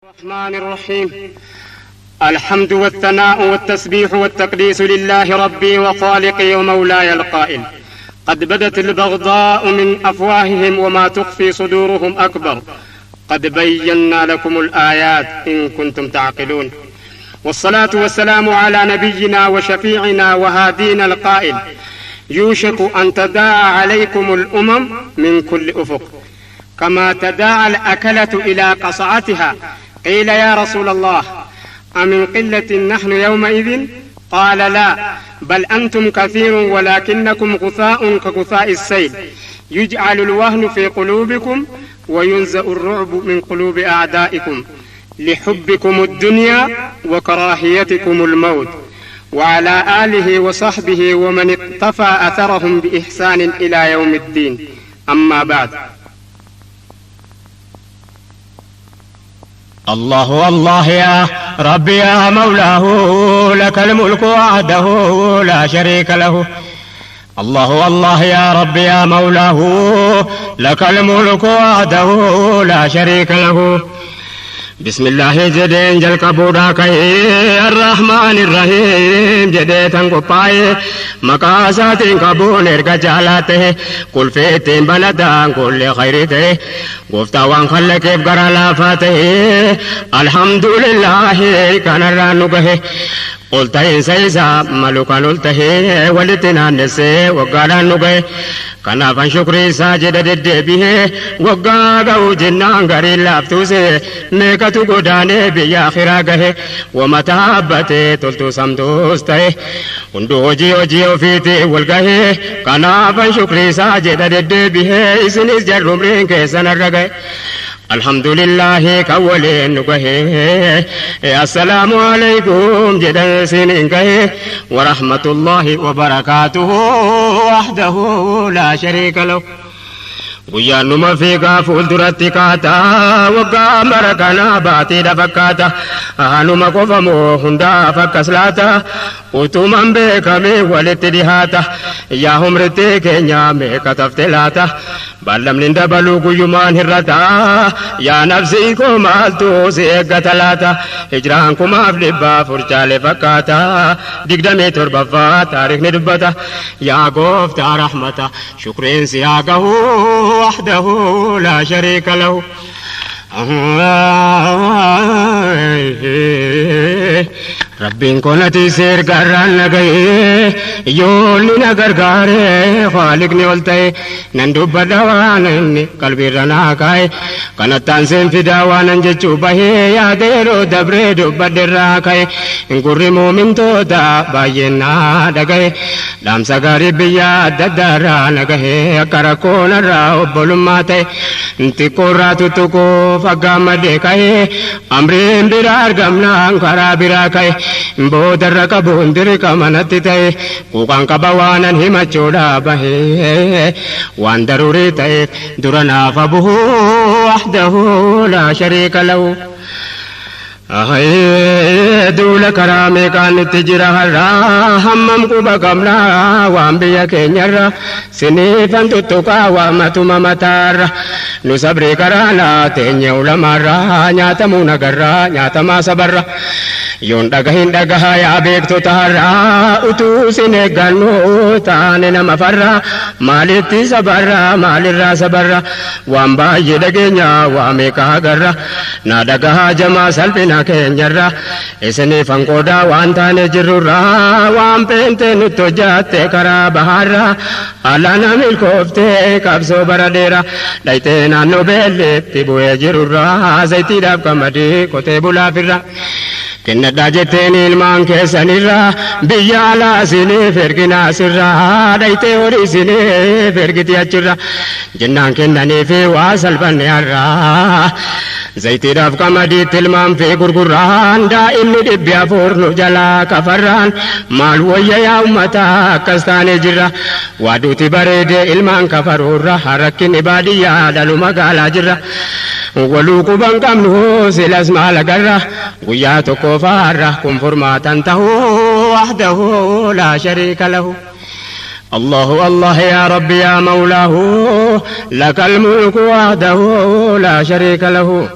الرحمن الرحيم. الحمد والثناء والتسبيح والتقديس لله ربي وخالقي ومولاي القائل: قد بدت البغضاء من أفواههم وما تخفي صدورهم أكبر، قد بينا لكم الآيات إن كنتم تعقلون. والصلاة والسلام على نبينا وشفيعنا وهادينا القائل: يوشك أن تداعى عليكم الأمم من كل أفق كما تداعى الأكلة إلى قصعتها. قيل: يا رسول الله، أمن قلة نحن يومئذ؟ قال: لا، بل أنتم كثير ولكنكم غثاء كغثاء السيل، يجعل الوهن في قلوبكم وينزأ الرعب من قلوب أعدائكم لحبكم الدنيا وكراهيتكم الموت. وعلى آله وصحبه ومن اقتفى أثرهم بإحسان إلى يوم الدين. أما بعد. الله الله يا ربي يا مولاه، لك الملك وحده لا شريك له. الله الله يا ربي يا مولاه، لك الملك وحده لا شريك له. بسم الله jedheen jalqabuudhaa ka'ee, الرحمن الرحيم jedhee tan qophaa'e, maqaa isaatiin qabuun erga jaalaa ta'e, qulfee ittiin banadaan kullee khayrii ta'e, gooftaa waan khallaqeef gara laafaa ta'e, alhamdulillaahi kanarraan nu gahe. Ol ta'iinsa isaa malu kan ol tahee walitti naannessee waggaadhaan nu gahe. Kanaafan shukrii isaa jedha deddeebi'ee, waggaa ga'u jennaan gariin laaftuuse, meeqatu godaanee biyya akhiraa gahe. Wama taabbatee toltuu samtuus ta'e, hunduu hojii hojii ofiitii wal gahe. Kanaafan shukrii isaa jedha deddeebi'ee, isinis jarrumriin keessan har'a gahe. Alhamdulillahi kan waliin nu gahe. Assalaamu alaikum jedhan isiniin gahe, warahmatullahi wabarakaatuhu wahdahu laa shariika lahu. Guyyaan numa fiigaa fuulduratti kaata, waggaa bara kanaa baatiidha fakkaata. Hanuma qofa moo hundaaf akkas laata? Utuman beekame walitti dhihaata. Yaa humritti keenya meeqa tafte laata? Ballamni dabaluu guyyumaan hirrata. Yaa nafsii koo, maaltu si eeggata laata? Hijraan 1400 caale fakkaata, 27ffaa taarikni dubbata. Yaa gooftaa rahmata, shukriin si haa gahu وحده لا شريك له. Rabbiin konati seer garraan na gahee, ijoolli na gargaaree, haaliqni ol ta'e, nan dubbadha waan inni qalbiirra naa kaa'e. Kanattaan seen fidaa waanan jechuu bahee, yaada yeroo dabree dubbadherraa ka'e, gurri muumintoota baay'een naa dhagaye, dhaamsa gaarii biyya adda addaarraa na gahee, akka rakkoonarraa obbolummaa ta'e, xiqqoorraa tuttuquuf aggaammadee ka'e, amriin biraa argamnaan karaa biraa ka'e, boodarra qabuun dirqama natti ta'e, quuqaan qaba waanan himachuudha bahee, waan daruurii ta'eef dura naaf abuhu wahdahu laa shariika lahu. Duula karaa meeqaan nutti jira har'aa? Hammam quba qabnaa waan biyya keenyarra? Siniifan tuttuqaa waa matuma mataarra. Nu sabrii karaanaa teenye ulamaarra, nyaatamuu nagarraa nyaatamaa sabarra. Yoon dhagahin dhagahaa yaa beektota har'aa, utuu sin eeggannu taane nama farra, maalitti sabarra, maalirraa sabarra? Waan baay'ee dhageenya, waa meeqa agarra. Na dhagahaa jamaa, salphina keenyarra isiniif hanqoodaa waan taane jirrurra, waan peente nutti hojjatte karaa bahaarra, alana milkooftee qabsoo bara dheera dhayitee naannoo beelleetti bu'ee jirurra, zayitiidhaaf qamadii qotee bulaafirra kennadhaa jetteen ilmaan keessanirra, biyya alaa isiniif ergina asirra, dhayitee horii isiniif ergiti achirra jennaan kennaniifi waa salphanne har'a. Zayitiidhaaf qamadiitti ilmaan fi gurgurraan, daa'imni 400 nu jalaa kafarraan, maal wayya yaa ummata? Akkas taane jirra, waaduuti bareede ilmaan kafaruurra, rakkinni baadiyyaa dhalu magaalaa jirra. Waluu quban qabnu silas maal agarra? Guyyaa tokko faarra kun furmaatan tahuu wahdahu laa shariika lahu. الله الله يا ربي يا مولاه، لك الملك وحده لا شريك له.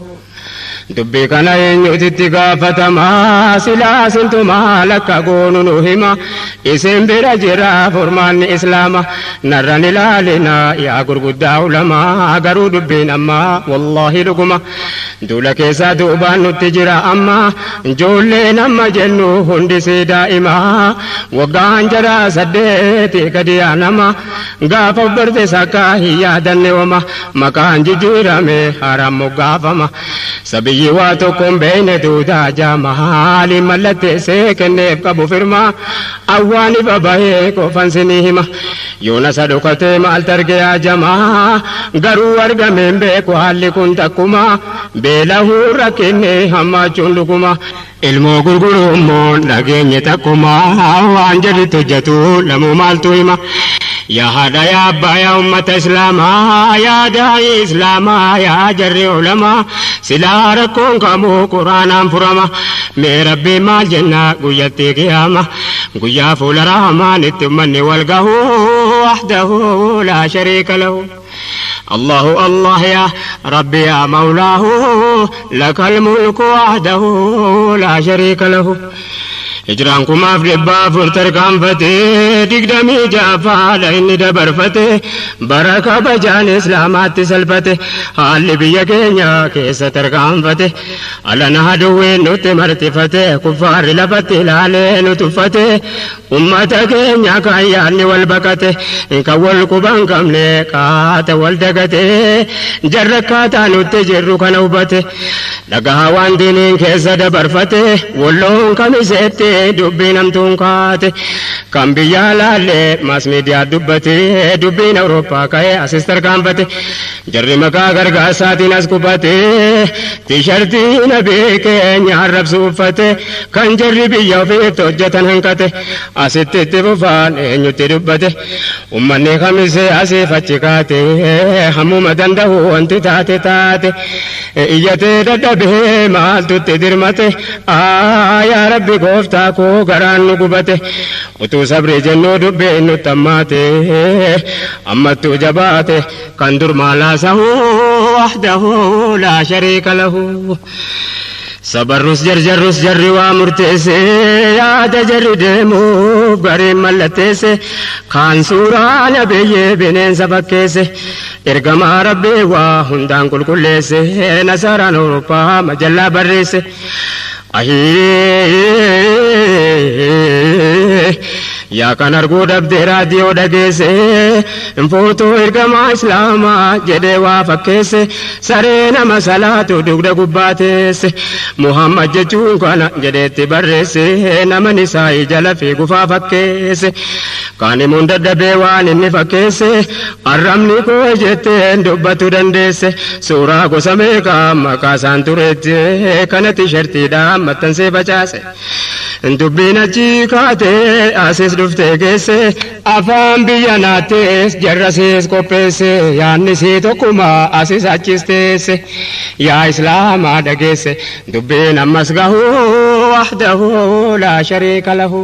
Dubbii kana eenyuutitti gaafatamaa silaa sintu maal akka goonu nu hima isin bira jira furmaanni islaama narran ilaalina yaa gurguddaa ulamaa garuu dubbiin ammaa wallaahi dhuguma duula keessaa duubaan nutti jira amma ijoolleen amma jennu hundisii daa'ima waggaan jaraa 8 gadi yaanama gaafa barte sakka hin yaadanne wama maqaan jijjiirame haaraan moggaafama sabiyyi waa tokkoon beeyne duudaa jaama haali mallatteessee kenneef qabu firma awwaani babahee qofan sinii hima yoona isa dhokatee maal targee ajamaa garuu argameen beeku haalli kun takkuma beelahuu rakkinne hammaachuun dhuguma ilmoo gurguruu immoo dhageenye takkuma waan jedhitti hojjetu lamuu maaltu hima yaa haadha yaa abbaa yaa ummata islaamaa yaa daa'ii islaamaa yaa jarri ulamaa silaa rakkoon kamuu quraanaan furama mee rabbii maal jenna guyyatti qiyaama guyyaa fuula rahmaan itti ummanni wal gahu wahdahu laa shariika lahu. الله الله يا ربي يا مولاه لك الملك وحده لا شريك له. Hijraan 1400 tarkaanfatee 26 inni dabarfate bara kabajaan islaamaatti salphate haalli biyya keenya keessa tarkaanfate alana haduwween nutti martifate kuffaarri lafatti ilaalee nu tuffate ummata keenya kan yaadni wal baqate kan wal quban qabne kaata wal dagate jarra akkaataa nutti jirru kana hubate dhagahaa waan diiniin keessa dabarfate walloon kamiseetti dubbiin hamtuun kaate kan biyyaa laallee maas miidiyaa dubbate dubbiin Awurooppaa ka'ee asis tarkaanfate jarri maqaa gargaarsaatiin as qubate tiishartii nabii keenya arrabsu uffate kan jarri biyya ofiitti hojjetan hanqate asitti itti fufaan eenyutti dubbate ummanni kamisee asiif achi kaate hammuma danda'u wanti taate taate iyyatee dadhabee maaltu itti dirmate yaa rabbi gooftaa koo garaan nu gubate utuu sabrii jennuu dubbiin nutti hammaate ammattuu jabaate kan dur maalaasahu wahdahu laa shariika lahu. Sabarrus jarjarrus jarri waa murteesse yaada jarri deemuuf gariin mallatteesse kaan suuraa nabiyyee bineensa fakkeesse ergamaa rabbii waa hundaan qulqulleesse nasaraan Awurooppaa majallaa barreesse. Yaa kan arguu dhabde raadiyoo dhageesse footoo ergamaa islaamaa jedhee waa fakkeesse saree nama salaatu dugda gubbaa teesse Muhammad jechuun kana jedheetti barreesse naman isaa jala fiigufaa fakkeesse kaan himuun dadhabee waan inni fakkeesse arrabni koo jetteen dubbatu dandeesse suuraa gosa meeqaa maqaa isaan tureette kana tishertiidhaan maxxansee facaase dubbiin achi kaatee asis dhuftee geesse afaan biyya naattees jarrasees qopheesse yaannisii tokkuma asis achis teesse yaa islaamaa dhageesse dubbiin ammas gahuu wahdahu laa shariika lahu.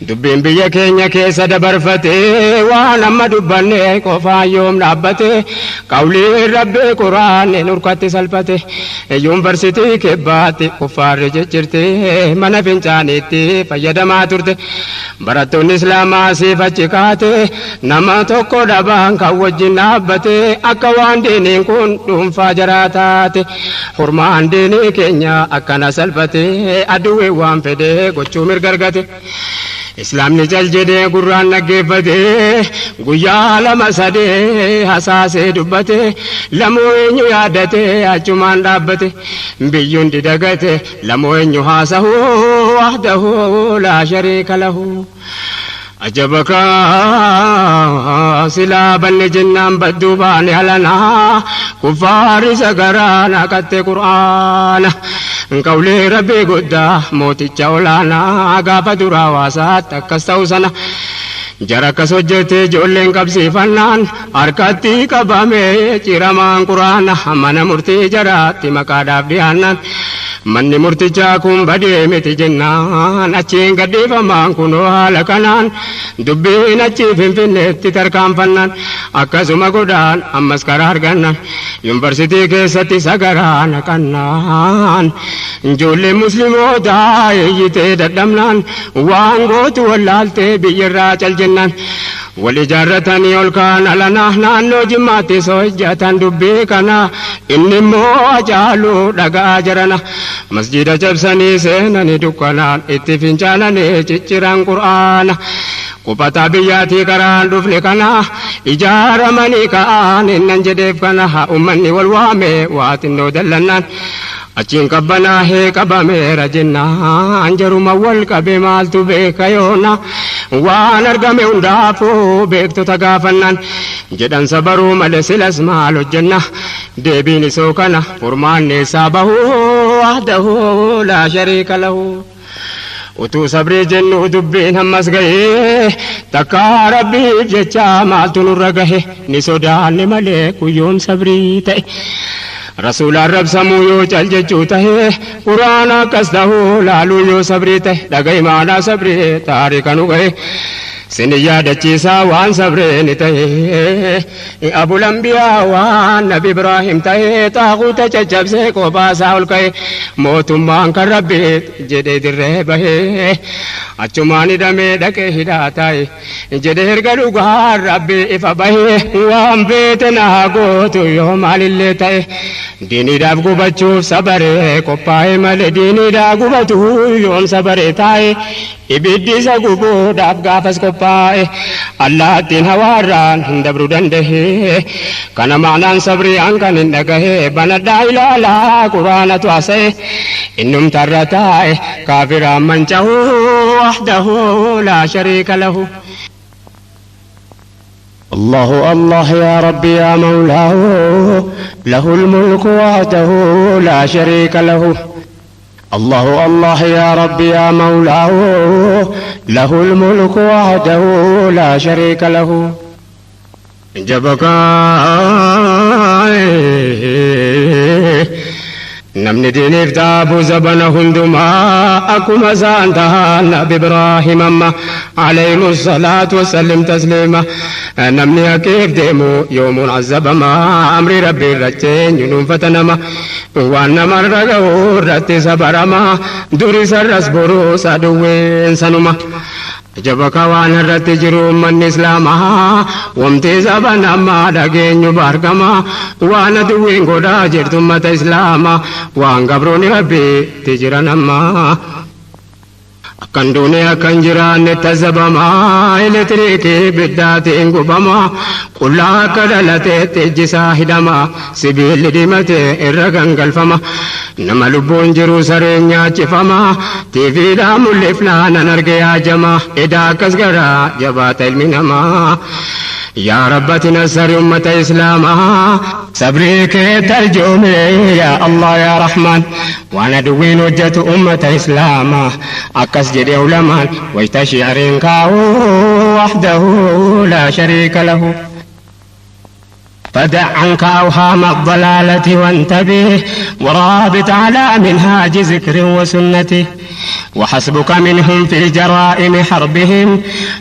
Dubbiin biyya keenya keessa dabarfate waan amma dubbanne qofaan yoom dhaabbate qawliin rabbii quraanni nurkatti salphate yuunivarsiitii kibbaatti kuffaarri ciccirte mana fincaaniitti fayyadamaa turte barattoonni islaamaa siif achi kaate nama tokko dhabaan kan wajjin dhaabbate akka waan diiniin kun dhuunfaa jaraa taate hurmaan diinii keenya akkana salphate aduwwee waan fedhe gochuu mirga argate. Islaamni cal jedhee gurraan dhaggeeffate guyyaa 2 3 hasaasee dubbate lamoo eenyu yaadate achumaan dhaabbate biyyuun didagate lamoo eenyu haasahu wahdahu laa shariika lahu. Ajabaka silaa banne jennaan badduu baane halanaa kuffaarri sagaraa naqatte qur'aana. Qawlee rabbii guddaa mooticha olaanaa gaafa duraa hawaasaatti akkas ta'u sana jara akkas hojjete ijoolleen qabsiifannaan harkatti qabame ciramaan quraana mana murtii jaraatti maqaadhaaf dhiyaannaan Manni murtichaa kun badee miti jennaan achiin gadhiifamaan kunoo haala kanaan dubbiin achii Finfinneetti tarkaanfannaan akkasuma godhaan ammas karaa argannaan yuunivarsiitii keessatti sagaraa naqannaan ijoollee muslimootaa eeyyitee dadhabnaan waan gootu wallaaltee biyyarraa cal jennaan wal ijaarratanii ol kaan alanaa naannoo Jimmaatti hojjetan dubbii kana inni immoo Hacaaluu dhaga'aa jirana masjida cabsanii seenanii dukkanaan itti fincaananii cicciran qur'aana qubataa biyyaatii karaan dhufne kana ijaaramanii ka'aan innan jedheef kana ummanni wal waame waa xinnoo dallannaan achiin qabbanaahee qabameera jennaan jaruma wal qabe maaltu beeka yoona waan argame hundaafuu beektota gaafannaan jedhan sabaruu malee silas maal hojjenna deebiin isoo kana furmaanni isaa bahuu wahdahu laa shariika lahu. Utuu sabrii jennu dubbiin ammas gahee takkaa rabbiif jecha maaltu nurra gahe ni sodaanne malee guyyoon sabrii ta'e. Rasuulaan rabsamuu yoo cal jechuu tahe quraana akkas tahuu laaluu yoo sabrii ta'e dhaga imaanaa sabrii taarika nu gahe. Sin yaadachiisaa waan sabreen ta'e abul ambiyaa waan nabi Ibraahim ta'e xaaquuta caccabsee qophaasaa ol ka'e mootummaan kan rabbii jedhee dirree bahee achumaan hidhamee dhaqee hidhaa taa'e jedhee erga dhugaan rabbii ifa bahee waan beete naa gootu yoo maalillee ta'e diiniidhaaf gubachuuf sabaree qophaa'e malee diiniidhaaf gubatu yoom sabaree taa'e ibiddi isa gubuudhaaf gaafas qophaa'e allaattiin hawaarraan hin dabruu danda'e kana maanaan sabrii an kan hin dhagahe banadhaa ilaalaa quraanatu haasa'e innumtarra taa'e kaafiraan manca'uu wahdahu laa shariika lahu. الله الله يا ربي يا مولاه له الملك وحده لا شريك له. الله الله يا ربي يا مولاه له الملك وحده لا شريك له. جبك namni diiniif taabu zabana hundumaa akkuma isaan tahan nabi Ibraahim amma alayhimu salaatu wasallim tasliima namni haqiif deemu yoomuun azabama amri rabbi irratti eenyuun fatanama waan namarra gahu irratti sabarama duri sarras boruu saduwween sanuma. Jabaka waan irratti jiru ummanni islaamaa wamti saban ammaa dhageenyu bargama waan aduwwiin godhaa jirtu ummata islaamaa waan gabroonni rabbiitti jiran ammaa. Akkan duune akkan jiraanne tazabamaa elektiriikii biddaatiin gubamaa qullaa akka dhalateetti ijjisaa hidhamaa sibiilli diimatee irra gangalfama nama lubbuun jiru sareen nyaachifamaa tiiviidhaa mul'ifnaa nan arge yaajamaa edaa akkas garaa jabaata ilmi namaa. يا رب تنصر أمة إسلاما صبرك ترجمي يا الله يا رحمن وانا دوين وجهت أمة إسلاما أكس جدي علمان ويتشعرين كاو وحده لا شريك له. فدع عنك أوهام الضلالة وانتبه ورابط على منهاج ذكر وسنته وحسبك منهم في جرائم حربهم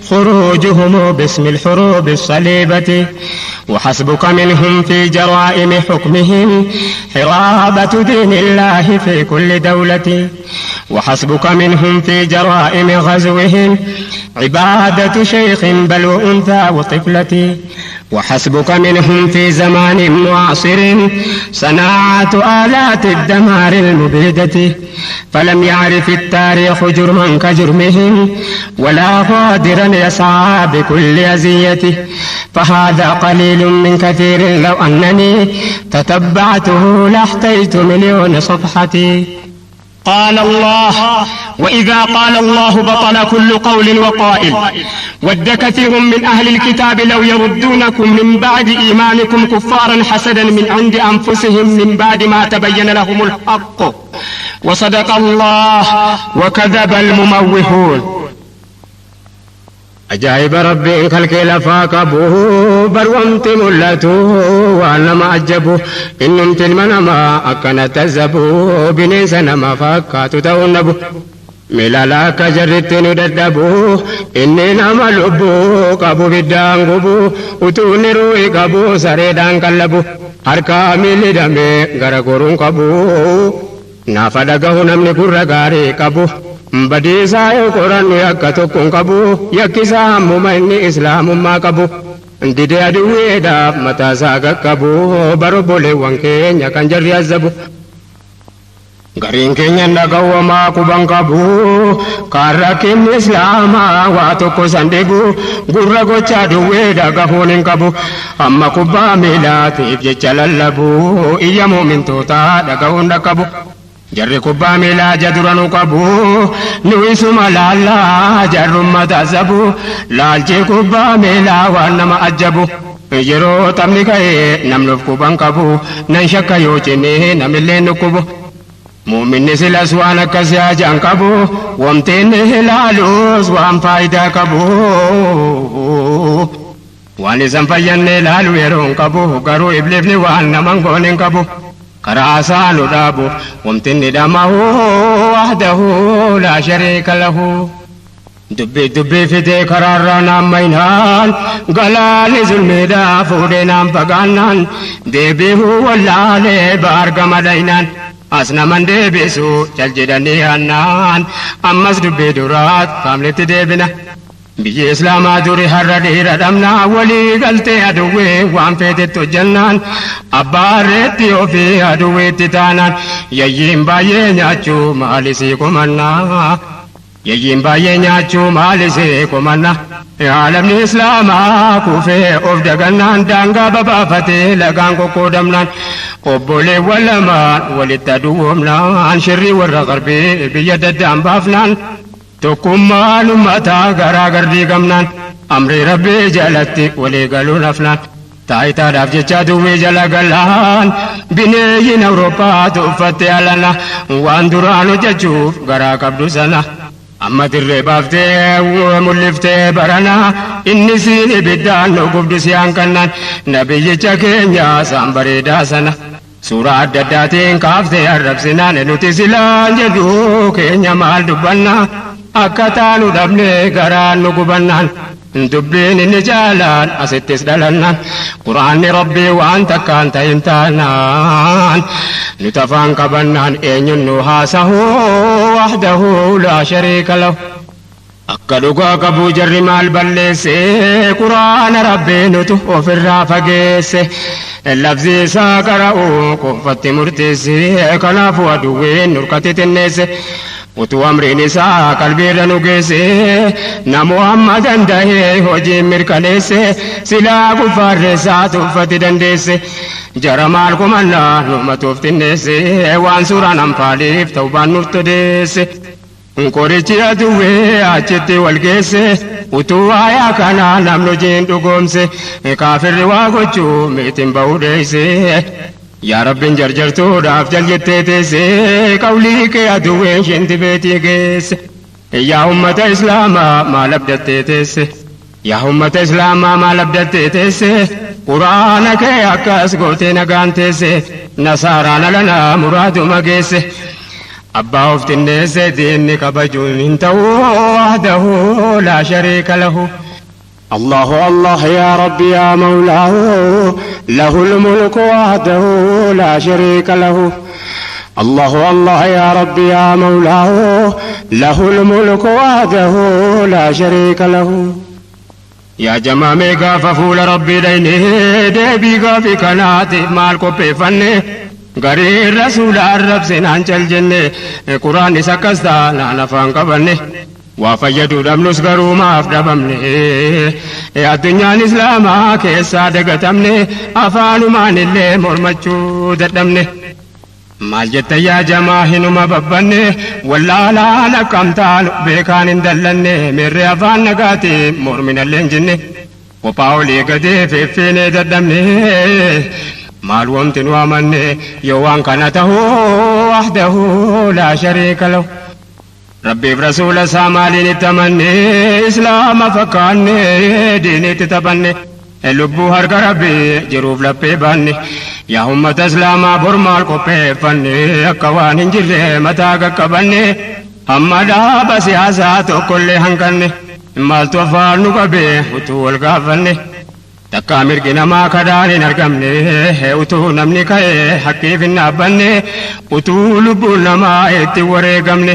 خروجهم باسم الحروب الصليبة وحسبك منهم في جرائم حكمهم حرابة دين الله في كل دولة وحسبك منهم في جرائم غزوهم عبادة شيخ بل وأنثى وطفلة وحسبك منهم في زمان معاصر صناعة آلات الدمار المبيدة فلم يعرف التاريخ جرما كجرمهم ولا قادرا يسعى بكل أزيته فهذا قليل من كثير لو أنني تتبعته لاحتجت مليون صفحتي. قال الله وإذا قال الله بطل كل قول وقائل ود كثير من أهل الكتاب لو يردونكم من بعد إيمانكم كفارا حسدا من عند أنفسهم من بعد ما تبين لهم الحق وصدق الله وكذب المموهون. Ajaa'iba Rabbiin kalqee lafaa qabu barwamti mul'atu waan nama ajabu innumti ilma namaa akkana tazzabu bineensa nama fakkaatu ta'uu nabu. Milaala akka jarritti nu dadhabu inni nama lubbuu qabu biddaan gubu utuu inni ruu'i qabu sareedhaan qallabu harkaa miilli damee gara goruun qabu naafa dhagahu namni gurra gaarii qabu. Badiisaa yoo qorannu yakka tokko hin qabu yakkisaa hammuma inni islaamummaa qabu. Didee aduwweedhaaf mataasaa qaqqabu barobboleewwan keenya kan jarri azzabu. Gariin keenya dhagawwamaa quban qabu kan rakkinni islaamaa waa tokko san dhibu gurra gocha aduwwee dhagahuun hin qabu. Amma kubbaa miilaatiif jecha lallabu iyya muumintootaa dhagahuun dhaqqabu. Jarri kubbaa miilaa ija duranuu qabu nu isuma laallaa jarrumma tasabu laalchi kubbaa miilaa waan nama ajabu. Yeroo taphni ka'ee namni of quban qabu nan shakka yoo cimee namillee nukkubu. Muuminni silas waan akkasii ajaan qabu wanti inni ilaalus waan faayidaa qabu. Waan isan fayyanne ilaalu yeroo hin qabu garuu ibliifni waan nama hin goone hin qabu. Karaa isaa nu dhaabu wanti inni dhamahu wahdahu laa shariika lahu. Dubbii dubbii fidee karaarraa naan maynaan galaanni zulmiidhaa fuudhee naan fagaannaan deebi'uu wallaalee baargama dhaynaan as naman deebisu cal jedhanii hannaan ammas dubbii duraat qaamnitti deebina. Biyyi islaamaa duri har'a dhiira dhabnaa walii galtee aduwwee waan feetetti hojjannaan abbaarreetti ofii aduwweetti taanaan yayyiin baay'ee nyaachuu maalisii komannaa. Yayyiin baay'ee nyaachuu maalisii komannaa. Aalamni islaamaa kufee of dagannaan daangaa babaafatee lagaan qoqqoodamnaan obboleewwan lamaan walitti aduwwoomnaan shirrii warra qarbii biyya daddaan baafnaan. Tokkummaan uummataa garaa gardiigamnaan amrii rabbii jalatti walii galuun hafnaan taayitaadhaaf jecha duwwee jala galaan bineeyyiin Awurooppaa tuffatte alana waan duraan hojjechuuf garaa qabdu sana amma dirree baaftee mul'iftee barana inni siin ibiddaan nu gubdu si hanqannaan nabiyyicha keenya isaan bareedaa sana. Suuraa adda addaatiin kaaftee arrabsinaan nuti silaan jedhu keenya maal dubbannaa. Akka taanu dhabnee garaan nu gubannaan dubbiin inni jaalaan asittis dhalannaan quraanni rabbii waan takkaan ta'in taanaan nu tafaan qabannaan eenyuun nu haasahu wahdahu laa shariika lahu. Akka dhugaa qabu jarri maal balleesse quraana rabbii nutu ofirraa fageesse lafzi isaa qara'u qofatti murteesse kanaafuu aduwween nurkatti xinneesse. Utuu amriin isaa qalbiirra nu geesse namoo amma danda'ee hojii mirkaneesse silaa kuffaarreessaa tuffatti dandeesse jara maal kumannaa numatuuf xinneesse waan suuraan anfaaliif ta'u baan nuuf todeesse. Qorichi aduwwee achitti wal geesse utuu waayaa kanaa namni hojiin dhugoomse kaafirri waa gochuu miitiin ba'uu dheesse. Yaa Rabbiin jarjartuudhaaf jal jettee teesse qawlii kee aduwween shinti beetii geesse. Yaa ummata islaamaa maal abdattee teesse? Yaa ummata islaamaa maal abdattee teesse? Quraana kee akkas gootee nagaan teesse nasaaraan alanaa muraaduma geesse. Abbaa of xinneesse diinni kabajuun hin ta'u wahdahu laa shariika lahu. الله الله يا ربي يا مولاه له الملك وحده لا شريك له. الله الله يا ربي يا مولاه له الملك وحده لا شريك له. يا جماعة قاف فول ربي دينه دبي قاف كناتي مالكو بفنه غرير رسول الرب سنان چل جنه قرآن سكستا نانا فانقبنه Waa fayyaduu dhabnus garuu maaf dhabamne addunyaan islaamaa keessaa dagatamne afaanumaan illee mormachuu dadhabne. Maal jetta yaa jamaa hinuma babbanne wallaalaan akkam taanu beekaan hin dallanne meerree afaan nagaatiin morminallee hin jinne kophaa olii gadee feeffeenee dadhabne maal wanti nu amanne yoo waan kana tahuu wahdahu laa shariika lahu. Rabbiif rasuula isaa maaliin itti amanne islaama fakkaanne diiniitti taphanne lubbuu harka rabbii jiruuf laphee baanne yaa ummata islaamaa bor maal qopheeffanne akka waan hin jirre mataa qaqqabanne hamma dhaaba siyaasaa tokkollee hanqanne maaltu afaan nu qabee utuu wal gaafanne takkaa mirgi namaa kadhaan hin argamne utuu namni ka'ee haqqiif hin dhaabbanne utuu lubbuun namaa itti wareegamne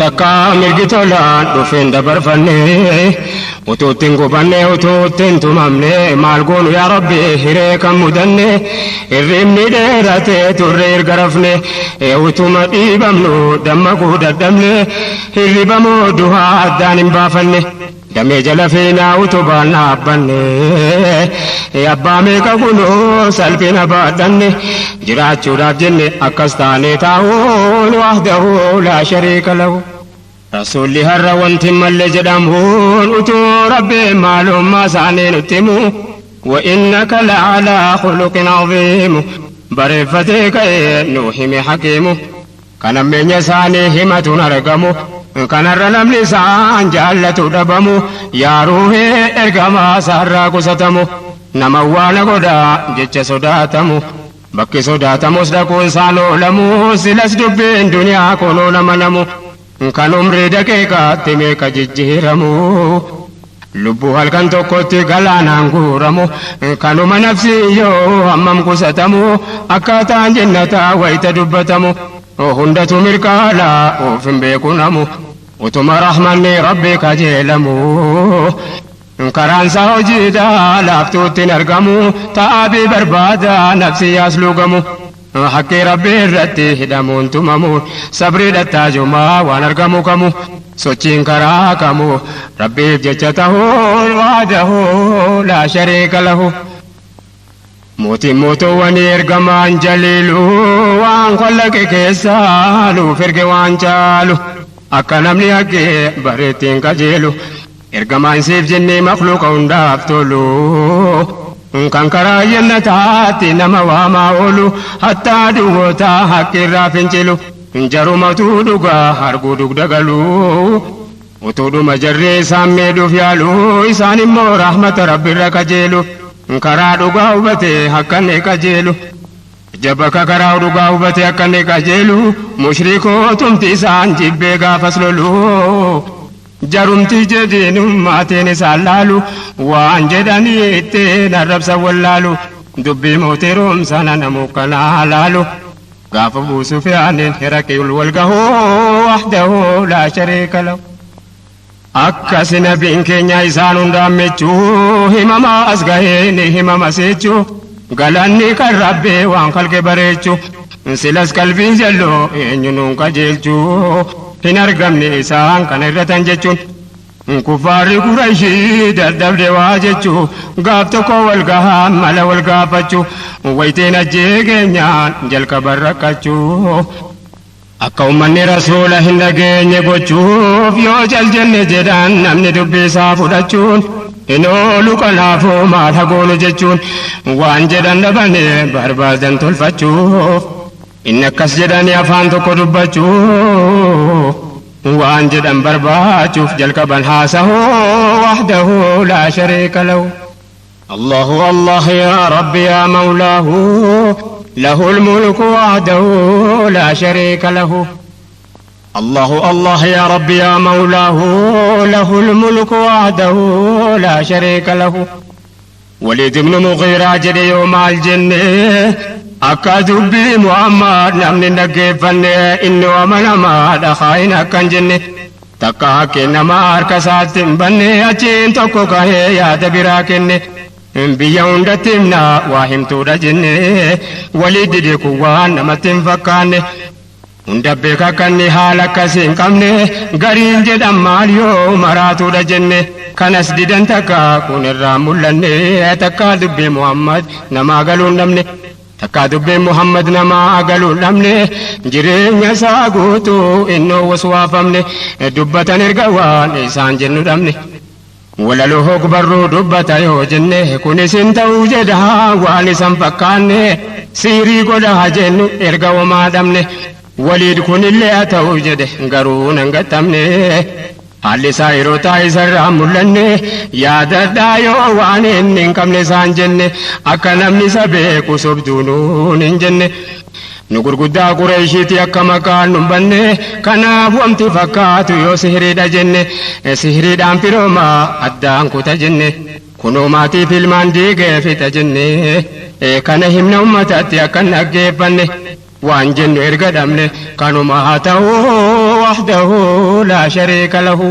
takkaa mirgi tolaan dhufeen dabarfanne utuu ittiin gubanne utuu ittiin tumamne maal goonu yaa rabbi hiree kan mudanne hirribni dheerate turre erga rafne utuma dhiibamnu dammaquu dadhabne hirriba moo duhaa addaan hin baafanne damee jala fiinaa utubaan dhaabbanne abbaa meeqa kunoo salphina baadhanne jiraachuudhaaf jenne akkas taanee taa'uun wahdahu laa shariika lahu. Rasuulli har'a wanti malle jedhamuun utuu rabbiin maalummaa isaanii nutti himu wa innaka la'alaa khuluqin aziimu bareeffatee ka'ee nuu hime hakiimu kan ammeenya isaanii himatuun argamu kanarra namni isaan jaallatu dhabamu yaa ruuhee ergamaa isaarraa qusatamu nama waana godhaa jecha sodaatamu bakki sodaatamus dhaquun isaan oolamu silas dubbiin duniyaa kunoo nama namu kan umrii daqiiqaatti meeqa jijjiiramu lubbuu halkan tokkotti galaanaan guuramu kanuma nafsi yoo hammam qusatamu akkaataan jennataa wayita dubbatamu hundatu mirkaana of hin beeku namu utuma rahmanni rabbi kajeelamu karaan isaa hojiidha laaftuutti hin argamu ta'aabii barbaada nafsi yaas lugamu haqqii rabbi irratti hidhamuun tumamuun sabrii dhattaajumaa waan argamu kamu sochiin karaa kamu rabbiif jecha tahuun waadahu laa shariika lahu. Mootiin mootuwwanii ergamaan jaliilu waan qallaqe keessaa nuuf erge waan caalu akka namni haqqee bareettiin qajeelu ergamaan siif jennee makluuqa hundaaf tolu kan karaa jannataatti nama waamaa oolu hattaa duwwootaa haqqirraa fincilu jarumatu dhugaa arguu dugda galu utuudhuma jarree isaan miidhuuf yaalu isaan immoo rahmata rabbirra qajeelu. Karaa dhugaa hubatee akka inni qajeelu jabaka karaa dhugaa hubatee akka inni qajeelu mushrikootumti isaan jibbee gaafas lolu jarumti jedhiinummaatiin isaan laalu waan jedhanii ittiin arrabsa wallaalu dubbii mootii roomsana namuu kanaa laalu gaafa buusuuf yaaniin hiraqiul wal gahuu wahdahu laa shariika lahu. Akkasi nabiin keenya isaan hundaan michuu himama as gahee ni himama seechuu galanni kan rabbii waan kalqe bareechuu silas qalbiin jalloo eenyu nuun qajeelchuu hin argamne isaan kana irratan jechuun kuffaarri qurayshii dadhabde waa jechuu gaaf tokko wal gahaa mala wal gaafachuu waytiin ajjee keenyaan jalqaban rakkachuu. Akka uummanni rasuula hin dhageenye gochuuf yoo cal jenne jedhan namni dubbii isaa fudhachuun hin oolu kanaafuu maal hagoonu jechuun waan jedhan dhabanii barbaadan tolfachuuf inni akkas jedhanii afaan tokko dubbachuuf waan jedhan barbaachuuf jalqaban haasahuu wahdahu laa shariika lahu. Allahu Allah yaa Rabbi yaa Mawlaahu له الملك وحده لا شريك له. الله الله يا ربي يا مولاه له الملك وحده لا شريك له. وليد بن مغيرة جري يوم الجنة أكاد بي محمد نمني نقفن إنه ومن ما دخاين أكن جنة تكا كنما أركسات بني أجين تكو كهي يا دبراكني biyya hundatti himna waa himtuudha jenne walii dide kun waan namatti hin fakkaanne hunda beeka kanni haala akkasii hin qabne gariin jedhan maal yoo maraatuudha jenne kanas didan takka kun irraa mul'anne takka dubbii Muhammad namaa galuu hin dhabne takka dubbii Muhammad namaa galuu hin dhabne jireenya isaa guutuu innoo waswaafamne dubbatan erga waan isaan jennu dhabne. Walaloo hogbarruu dubbata yoo jenne kunis hin ta'uu jedha waan isan fakkaanne siirii godhaa jennu erga homaa dhabne. Waliid kunillee haa ta'u jedhe garuu nan gattamne. Haalli isaa yeroo taa'isarraa mul'anne yaadadhaa yoo waan inni hin qabne isaan jenne akka namni isa beeku sobduunuun hin jenne. Nu gurguddaa Qureeshiiti akka maqaan nu banne kanaaf wanti fakkaatu yoo sihiriidha jenne sihiriidhaan firoomaa addaan kuta jenne kunoo maatiif ilmaan diigee fixa jenne kana himna uummatatti akka hin dhaggeeffanne. Waan jennu erga dhabne kanuma haa ta'u wahdahu laa shariika lahu.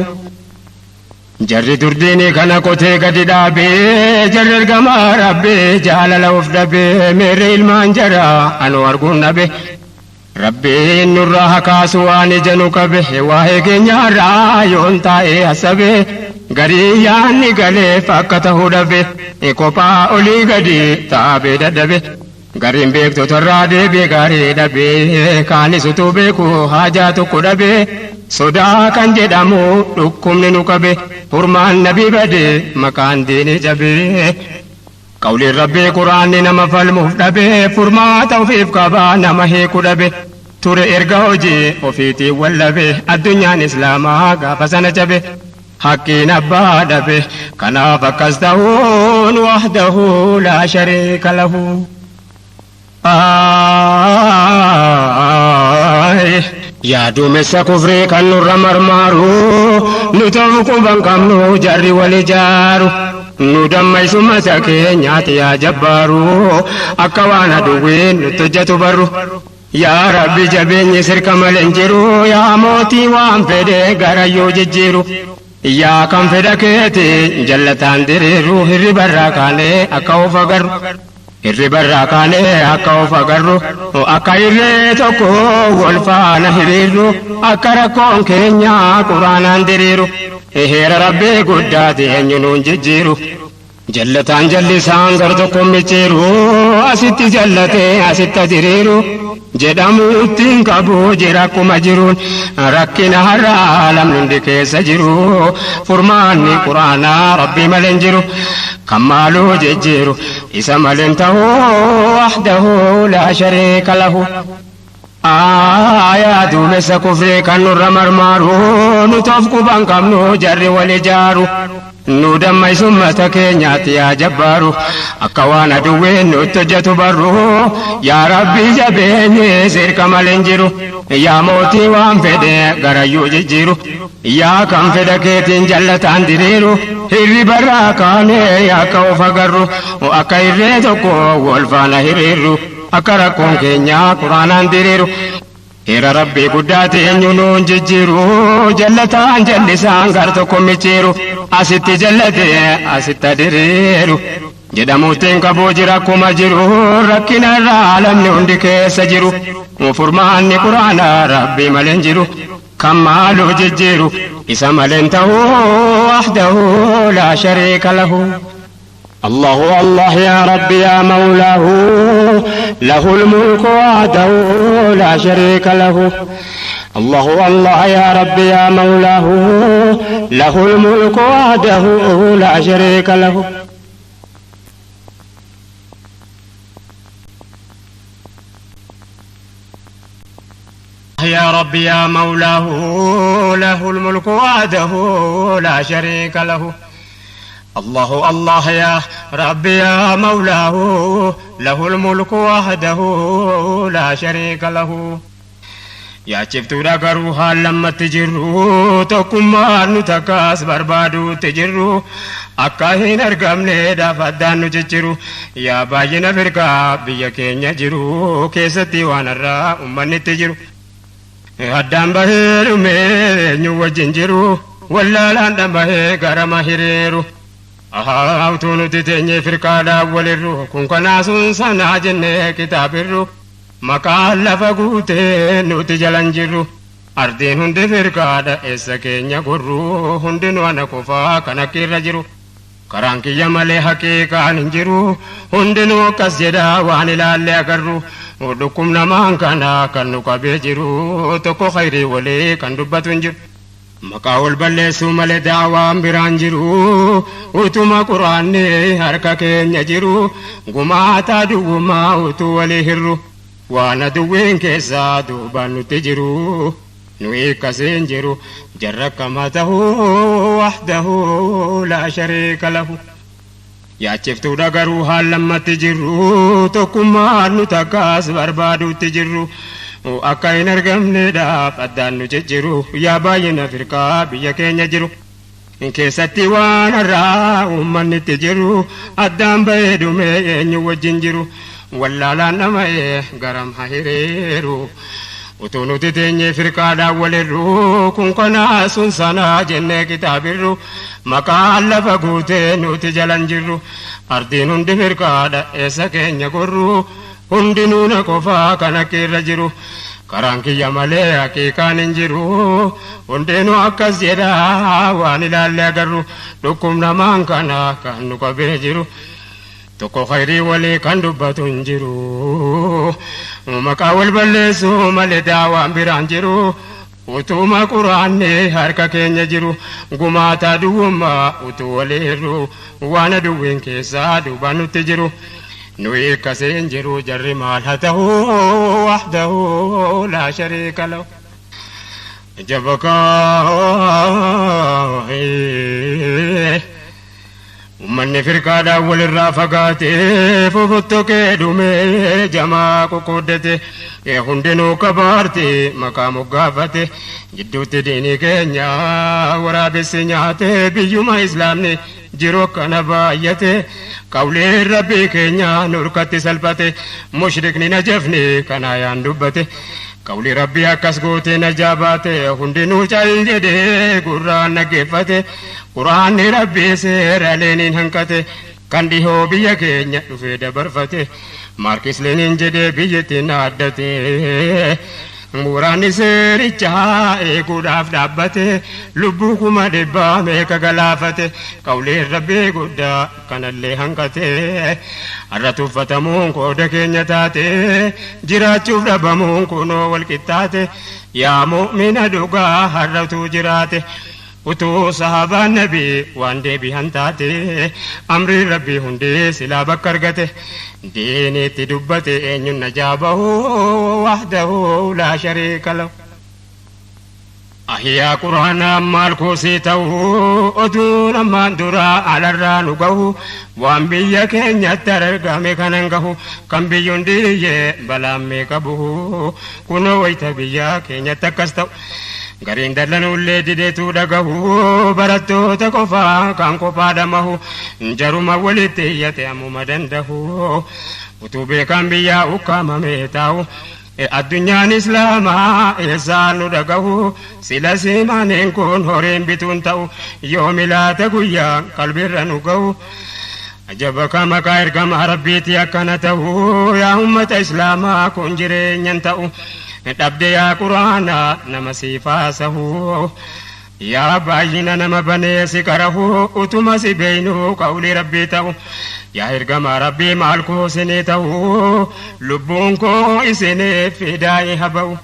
Jarri durdiinii kana qotee gadi dhaabee jarri ergamaa rabbee jaalala of dhabee meerre ilmaan jaraa anu arguun dhabe. Rabbiin nurraa haa kaasu waan ija nu qabe waa'ee keenyaarraa yoon taa'ee hasabe garii yaanni galeef akka ta'uu dhabe kophaa olii gadi taabee dadhabe. Gariin beektotarraa deebi'e gaarii dhabee kaanis utuu beeku haajaa tokko dhabee sodaa kan jedhamu dhukkubni nu qabe furmaan nabii badee maqaan diinii cabee. Qawliin rabbii quraanni nama falmuuf dhabee furmaata ofiif qabaa nama hiiku dhabe ture erga hojii ofiitiin wallabe addunyaan islaamaa gaafa sana cabe. Haqqiin abbaa dhabe kanaaf akkas ta'uun wahdahu laa shariika lahu. Yaa duumessa kufrii kan nurra marmaaru nu ta'uu quban qabnu jarri wal ijaaru nu dammaysumma isa keenyaati yaa jabbaaru akka waan aduwwiin nutti hojjetu barru. Yaa Rabbi jabeenyi sirka malee hin jiru yaa mootii waan fedhe garayyuu jijjiiru. Yaa kan fedha keeti jallataan diriiru hirribarraa kaanee akka of agarru. Hirribarraa kaanee akka of agarru akka hirree tokko wal faana hiriirru akka rakkoon keenya quraanaan diriiru heera rabbii guddaati eenyu nuun jijjiiru. Jallataan jallisaan gar tokko micciiru asitti jallatee asitti diriiru jedhamuutti hin qabu jira akkuma jiruun rakkina har'aa lamni hundi keessa jiru furmaanni quraanaa rabbii malee hin jiru. Kan maaluu jijjiiru isa malee hin ta'u wahdahu laa shariika lahu. Yaa duumessa kufrii kan nurra marmaaru nu toof quban qabnu jarri wal ijaaru. Nu dammaysummata keenyaatti yaa jabbaaru akka waan aduwwiin nutti hojjetu barru yaa rabbii jabeenyi sirka malee hin jiru yaa mootii waan fedhe garayyuu jijjiiru yaa kan fedha keetiin jallataan diriiru hirribarraa kaanee akka of agarru akka hirree tokko wal faana hiriirru akka rakkoon keenya quraanaan diriiru. Heera rabbii guddaati eenyu nuun jijjiiru jallataan jallisaan gar tokko micciiru asitti jallatee asitti diriiru jedhamuutti hin qabuu jira akkuma jiru rakkina irraa lamni hundi keessa jiru furmaanni quraanaa rabbii malee hin jiru kan maaluu jijjiiru isa malee hin ta'u wahdahu laa shariika lahu. الله الله يا ربي يا مولاه له الملك وحده لا شريك له. الله الله يا ربي يا مولاه له الملك وحده لا شريك له. يا ربي يا مولاه له الملك وحده لا شريك له. الله الله يا ربي يا مولاه له الملك وحده لا شريك له. Yaa ciftuudha garuu haal lammatti jirru tokkummaan nu takkaas barbaaduutti jirru akka hin argamneedhaaf addaan nu jijjiru yaa baay'ina firqaa biyya keenya jiru keessatti waan har'aa uummanni itti jiru. Addaan bahee dhumee eenyu wajjin jiru wallaalaan dhabahee garama hiriiru. Utuu nuti teenyee firqaadhaan walirru kun kanaa sun sanaa jennee kitaabirru maqaan lafa guutee nuti jalan jirru ardiin hundi firqaadha eessa keenya gorru hundinuu ana qofaa kan akka irra jiru. Karaan kiyya malee haqiiqaan hin jiru hundinuu akkas jedhaa waan ilaalle agarru dhukkubnamaan kana kan nu qabee jiru tokko khayrii walii kan dubbatu hin jiru. Maqaa ol balleessuu malee daawaan biraan jiru utuma quraanni harka keenya jiru gumaataa duwwumaa utuu walii hirru. Waan aduwwiin keessaa duubaan nutti jiru nuyi akkasiin jiru jarra akkama ta'uu wahdahu laa shariika lahu. Yaachiftuudha garuu haalammatti jirru tokkummaan nu takkaas barbaaduutti jirru akka hin argamneedhaaf addaan nu jijjiru yaa baay'ina firqaa biyya keenya jiru. Keessatti waan har'aa uummanni itti jiru addaan bahee dhumee eenyu wajjin jiru wallaalaan dhama'ee garam haa hiriiru. Utuu nuti teenyee firqaadhaan walirru kun kanaa sun sanaa jennee kitaabirru maqaan lafa guutee nuti jalan jirru ardiin hundi firqaadha eessa keenya gorru hundinuu na qofaa kan akka irra jiru. Karaan kiyya malee haqiiqaan hin jiru hundinuu akkas jedha waan ilaalle agarru dhukkubnamaan kana kan nu qabee jiru. Tokko khayrii walii kan dubbatu hin jiru maqaa wal balleessu malee daawaan biraan jiru utuma quraanni harka keenya jiru gumaata duwwummaa utuu waliirru waan aduwwiin keessaa duubaan nutti jiru. Nuyi akkasiin jiru jarri maal haa ta'u wahdahu laa shariika lahu. Jabaka Uummanni firqaadhaan walirraa fagaatee fofottokee dhumee jamaa qoqqooddate hundinuu kabaarte maqaa moggaafate jidduutti diinii keenya waraabessi nyaate biyyuma islaamni jiru akkana baay'ate qawleen rabbii keenya nurkatti salphate mushrikni najafni kana yaan dubbate. Qawli rabbii akkas gootee na jaabaate hundinuu cal jedhee gurraan dhaggeeffate quraanni rabbii seera leeniin hanqate kan dhihoo biyya keenya dhufee dabarfate maarkis leeniin jedhee biyyattiin dhaaddate waraanni seerichaa eeguudhaaf dhaabbate lubbuu 100,000 meeqa galaafate qawleen rabbii guddaa kanallee hanqate har'a tuffatamuun qooda keenya taate jiraachuuf dhabamuun kunoo wal qixxaate yaa mu'mina dhugaa har'atu jiraate. Utuu sahaabaan nabii waan deebi'an taate amri rabbii hundee silaa bakka argate diiniitti dubbate eenyuun najaa bahu wahdahu laa shariika lahu. Ahiyyaa quraanaa maal koosii ta'u oduun ammaan duraa alarraa nu gahu waan biyya keenyatti argame kanan gahu kan biyyoon diyyee balaan meeqa buhu kunoo wayita biyya keenyatti akkas ta'u. Gariin dallanuullee dideetu dhagahu barattoota qofaa kan kophaa dhamahu jaruma walitti iyyate ammuma danda'u utuu beekaan biyyaa ukkaamamee taa'u addunyaan islaamaa eessaan nu dhagahu sila simaaneen kun horiin bituun ta'u yoomi laata guyyaa qalbiirra nu gahu. Ajabaka maqaa ergama rabbiiti akkana ta'u yaa ummata islaamaa kun jireenyan ta'u. Dhabde yaa quraana nama siifaasahu yaa baay'ina nama banee si qarahu utuma si beeynu qawli rabbii ta'u yaa ergama rabbii maal koo isinii ta'u lubbuun koo isiniif fidaa'ee haba'u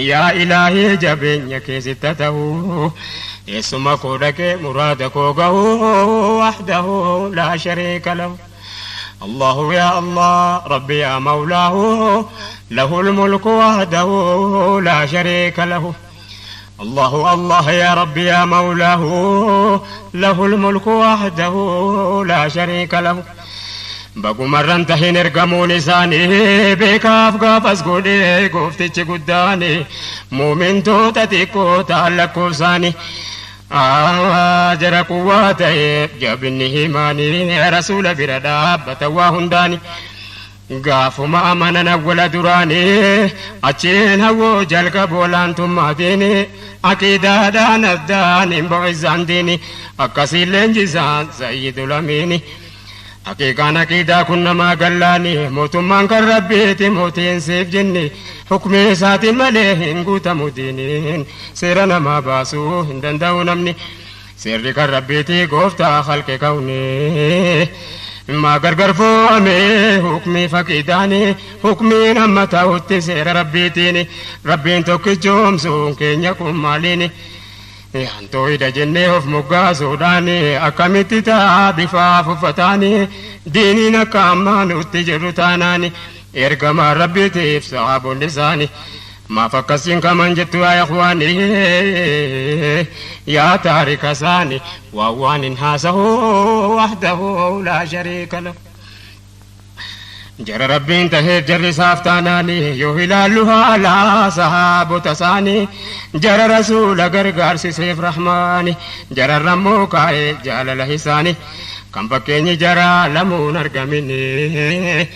yaa ilaahii jabeenya keessitta ta'u eessuma koo dhaqee muraada koo gahu wahdahu laa shariika lahu. الله يا الله ربي يا مولاه له الملك وحده لا شريك له. الله الله يا ربي يا مولاه له الملك وحده لا شريك له. Bagumarran tahin ergamuun isaanii beekaaf gaafas godhee gooftichi guddaani muumintoota xiqqoo ta'an lakkoofsaanii. Jara quwwaa ta'eef jabinni himaanii rasuula bira dhaabbata waa hundaani. Gaafuma amanan awwala duraanii achiin hawwoo jalqabu olaantummaatiin aqiidaadhaan addaan hin bo'isaan diini akkasiin leenjisaan sayyidul amiini. Haqiiqaan aqiidaa kun namaa gallaani mootummaan kan rabbiiti mootiin siif jinni hukmii isaatiin malee hin guutamu diiniin seera namaa baasuu hin danda'u namni seerri kan rabbiiti gooftaa halqe kawni. Maa gargar fo'ame hukmii faqiidaani hukmiin amma ta'utti seera rabbiitiin rabbiin tokkichoomsuun keenya kun maaliini. Hantooyida jennee of moggaasuudhaan akkamitti ta'a bifaaf uffataani diiniin akka ammaa nutti jirru taanaani Ergamaa Rabbiitiif sahaabonni isaanii maaf akkasiin kaman jettu yaa ikhwaani yaa taarika isaanii waan waan hin haasahu wahdahu laa shariika lahu. Jara Rabbiin taheef jarri isaaf taanaani yoo ilaallu haala sahaabota isaanii jara rasuula gargaarsiseef rahmaani jara rammoo kaa'ee jaalala isaanii kan fakkeenyi jara lamuun argamini.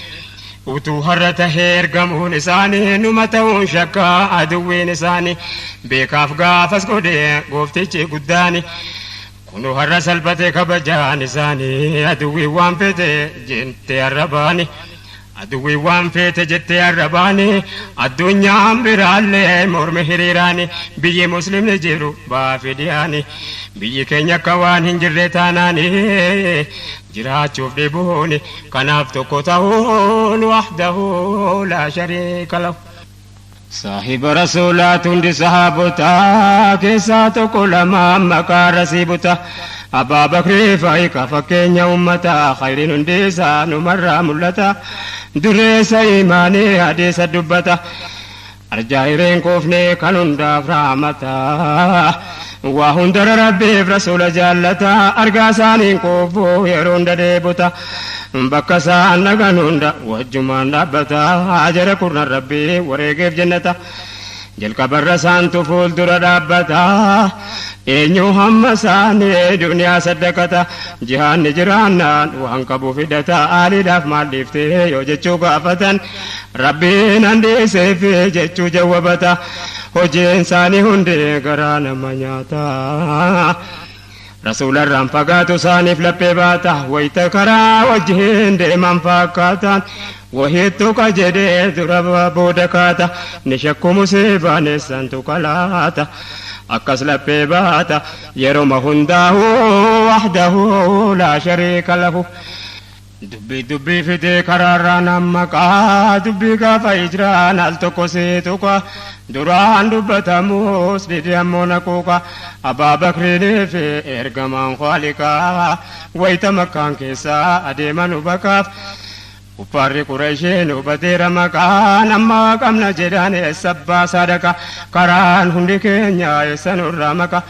Utuu har'a tahee ergamuun isaanii numa ta'uun shakkaa aduwwiin isaanii beekaaf gaafas godhee gooftichi guddaani. Kunu har'a salphate kabajaan isaanii aduwwiin waan fete jettee har'a baani. Aduwwiin waan feete jettee har'a baani. Addunyaan biraallee mormi hiriiraani biyyi muslimni jiru baafi dhiyaani. Biyyi keenya akka waan hin jirre taanaani jiraachuuf dhibuuni kanaaf tokko ta'uun wahdahu laa shariika lahu. Saahiba rasuulaatu hundi sahaabotaa keessaa tokko lama maqaa rasiibota. Abbaa Bakrii fa'i ka fakkeenya uummataa khayriin hundi isaa numarraa mul'ata. Dureessa imaanii adeessa dubbata. Arjaa hireen koofnee kan hundaaf raamata. Waa hundara Rabbiif rasuula jaallata. Argaa isaaniin koofuu yeroo hunda deebota. Bakka isaan dhagan hunda wajjumaan dhaabbata. Jara kurnan Rabbii wareegeef jannata. Jalqabarra isaantu fuuldura dhaabbata. Eenyu hamma isaanii duniyaa saddaqata. Jihaanni jiraannaan waan qabu fidata. Aaliidhaaf maal dhiiftee yoo jechuu gaafatan Rabbiin handiiseef jechuu jawwabata. Hojiin isaanii hundi garaa nama nyaata. Rasuularraan fagaatu isaaniif laphee baata. Wayita karaa wajjin deeman fakkaatan. Wahittu ka jedhee dura booda kaata. Ni shakku musiibaan eessantu kalaata. Akkas laphee baata yeroma hundaa'u wahdahu laa shariika lahu. Dubbii dubbii fidee karaarraa nammaqaa dubbii gaafa hijiraan al tokko see tuqa duraan dubbatamus dide ammoo naquuqa. Abbaa Bakriinii fi ergamaan Khaaliqaa wayita makkaan keessaa adeeman hubakaaf. Kuffaarri Qureeshiin hubateera maqaan amma qabna jedhaan eessa abbaa sadaqa karaan hundi keenya eessa nurraa maqa.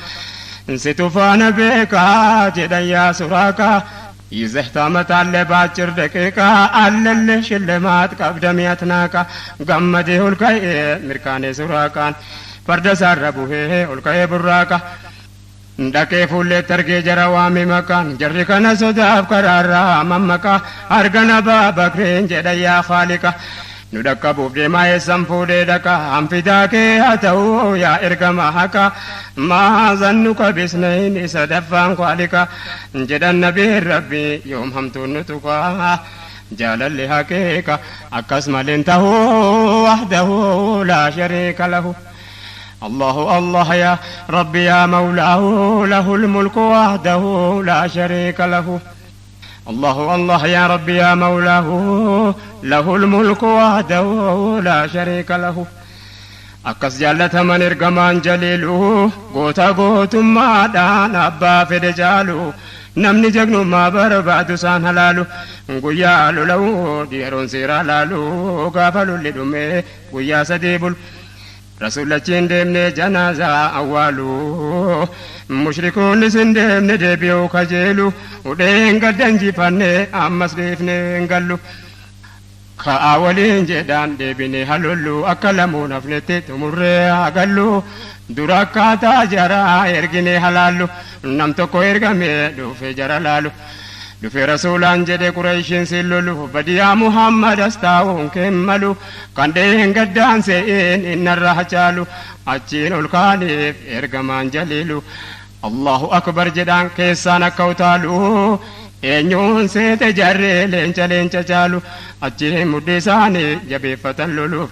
Situ faana beekaa jedhan yaa suraaqaa. ይዘህ ታመጣለህ በአጭር ደቂቃ አለልህ ሽልማት ቀብደም ያትናቃ ገመዴ ኦልካኤ mirkaanee suraaqaan farda isaarra buhee olka'ee burraaqa. Dhaqee fuulleetti argee jara waame maqaan jarri kana sodaaf karaarraa mammaqa argana Abbaa Bakriin jedha yaa Khaaliqa. Nu dhaqqabuuf deemaa eessan fuudhee dhaqa hanfidaa kee haa ta'u yaa ergama haqa maazannu qabisneen isa daffaan Khaaliqa jedhan nabiin Rabbi yoom hamtuun nu tuqa jaalalli haqiiqa akkas maleen ta'uu wahdahu laa shariika lahu. الله الله يا ربي يا مولاه له الملك وحده لا شريك له. الله الله يا ربي يا مولاه له الملك وحده لا شريك له. Akkas jaallataman ergamaan jaliilu goota gootummaadhaan abbaa fedhe caalu namni jagnummaa barbaadu isaan halaalu guyyaa lola'u yeroon seeraa laalu gaafa lolli dhume guyyaa sadii bulu. Rasuulachiin deemne janaazaa awwaalu mushrikoonnis hin deemne deebi'uu kajeelu udheen gaddan jifanne ammas dhiifne hin gallu. Ka'aa waliin jedhaan deebine halollu akka lamuun hafnetti xumurree hagallu dura akkaataa jaraa ergine halaallu nam tokko ergame dhufe jara laalu. Dhufe rasuulaan jedhe Qureeshiin siin lolu badiyaa Muhammad as taa'uun kemmalu kan dheen gaddaan se'een innarra hacaalu achiin ol kaaniif ergamaan jaliilu. Allahu akbar jedhaan keessaan akka utaalu eenyuun seete jarree leenca leenca caalu achiin mudhii isaanii jabeeffatan loluuf.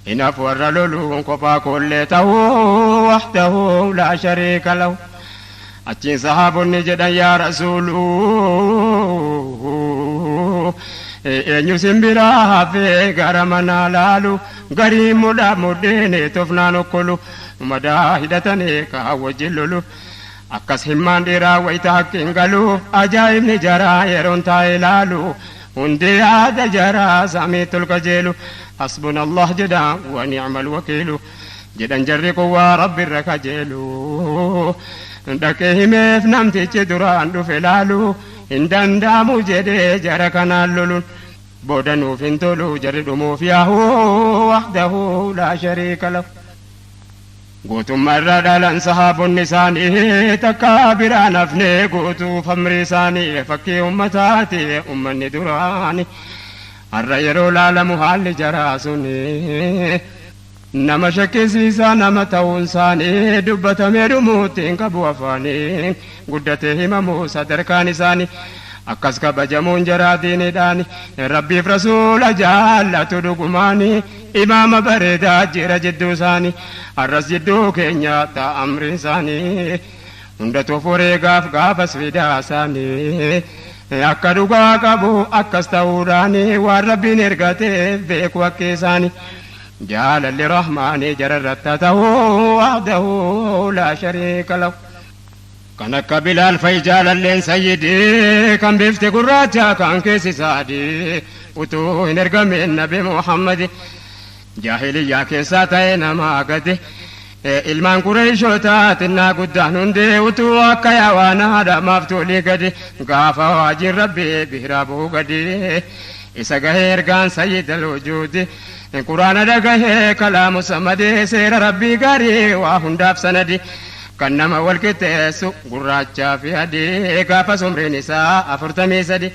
Hinaaf warra loluun kophaa koollee ta'uu wahdahu laa shariika lahu. Achiin sahaabonni jedhan yaa rasuuluu eenyu simbiraa hafee gara manaa laalu garii mudhaa mudhiin tofnaan okkolu madaa hidhatanii kaa wajjin lolu. Akkas himmaan dhiiraa wayita haqqiin galu ajaa'ibni jaraa yeroon taa'ee laalu Hundi yaada jaraa samiitul kajeelu. Hasbuna Allah jedha wa ni'mal wakiilu. Jedhan jarri kun waa rabbi irra kajeelu. Dhaqee himeef namtichi duraan dhufe laalu hin danda'amu jedhee jara kanaan loluun. Booda nuuf hin tolu jarri dhumuuf yaahu wahdahu laa shariika lahu. Gootummaa irraa dhalan sahaabonni isaanii takka biraan hafne guutuuf amri isaanii fakkii ummataati ummanni duraani. Har'a yeroo laalamu haalli jaraa suni nama shakkisiisaa nama ta'uun isaanii dubbatamee dhumuutti hin qabu afaanii guddatee himamu sadarkaan isaanii. Akkas kabajamuun jaraa diiniidhaan rabbiif rasuula jaallatu dhugumaani imaama bareedaa jira jidduu isaanii har'as jidduu keenya ta'a amriin isaanii hundatuuf wareegaaf gaafas fidaa isaanii akka dhugaa qabu akkas ta'uudhaan waan rabbiin ergateef beeku akka isaanii jaalalli rahmaanii jararratti haa ta'u wahdahu laa shariika lahu. Kan akka Bilaal fa'i jaalalleen sayyidii kan bifti gurraacha kan keessi saadii utuu hin ergamin nabi Muhammadi jaahiliyyaa keessaa ta'e nama gadi ilmaan Qureeshotaa xinnaa guddaan hundee utuu akka yaawaan haadhamaaf tolii gadi gaafa waajiin rabbii biraa bu'u gadi isa gahee ergaan sayyidal wujuudi quraana dhagahee kalaamu samadee seera rabbii gaarii waa hundaaf sanadi. Kan nama wal qixxeessu gurraachaa fi adii gaafa umriin isaa 43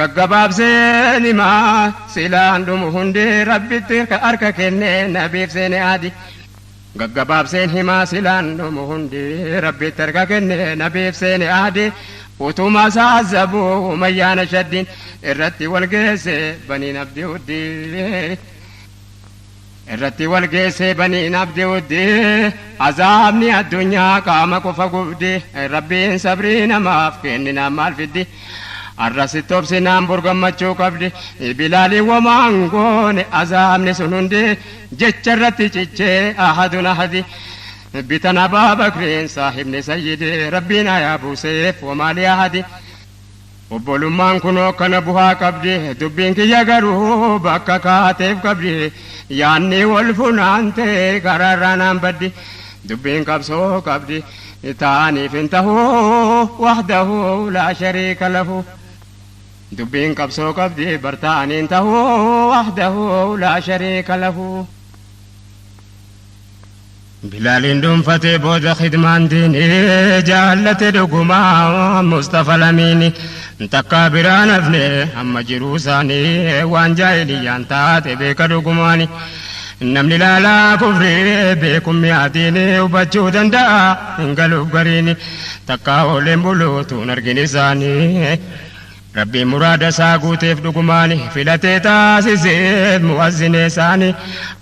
gaggabaabseen himaa silaan dhumu hundi rabbitti harka kennee nabiif seene adi. Gaggabaabseen himaa silaan dhumu hundi rabbitti harka kennee nabiif seene adi. Utuma saazabuu umayyaana shaddiin irratti wal geesse baniin abdii huddii. Irratti wal geesse baniin abdii huddii azaabni addunyaa qaama qofa gubdi rabbiin sabrii namaaf kenninaan maal fiddi arrasitti obsinaan burgammachuu qabdi bilaalii wamaan goone azaabni sun hundi jecha irratti cichee ahadun ahadi bitan Abaa Bakriin saahibni sayyidi rabbiin ayaa buuseef wamaalii ahadi. Obbolummaan kunoo kana bu'aa qabdi dubbiin kiyya garuu bakka kaateef qabdi yaanni wal funaante karaarraa naan baddi dubbiin qabsoo qabdi taaniif hin tahu wahdahu laa shariika lahu. Dubbiin qabsoo qabdi bartaaniin hin tahu wahdahu laa shariika lahu. Bilaaliin dhuunfatee booda khidmaan diinii jaallate dhugumaa Mustafa Lamiini takka biraan hafne amma jiruu isaanii waan jaahiliyyaan taate beeka dhugumaani. Namni laalaa kufrii beekummi adiini hubachuu danda'a hin galuuf gariini takka ooleen buluutuun argin isaanii. Rabbiin muraada isaa guuteef dhugumaani filatee taasiseef mu'azzinee isaanii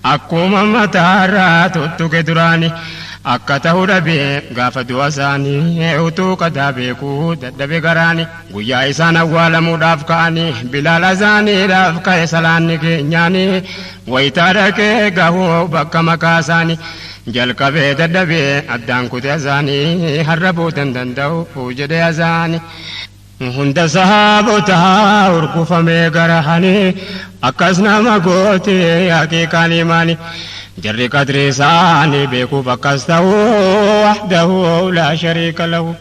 akkuma mataarraa tuttuqe duraani akka ta'uu dhabee gaafa du'a isaanii utuu qadaa beekuu dadhabe garaani guyyaa isaan awwaalamuudhaaf ka'anii bilaala isaaniidhaaf ka'e salaanni keenyaanii wayitaa dhaqee gahuu bakka maqaa isaanii jalqabee dadhabee addaan kute isaanii har'a boodan danda'u jedhe isaanii. Hunda sahaabotaa urgufamee garahanii akkas nama goote haqiiqaan imaani jarri qadri isaanii beekuuf akkas ta'u wahdahu laa shariika lahu.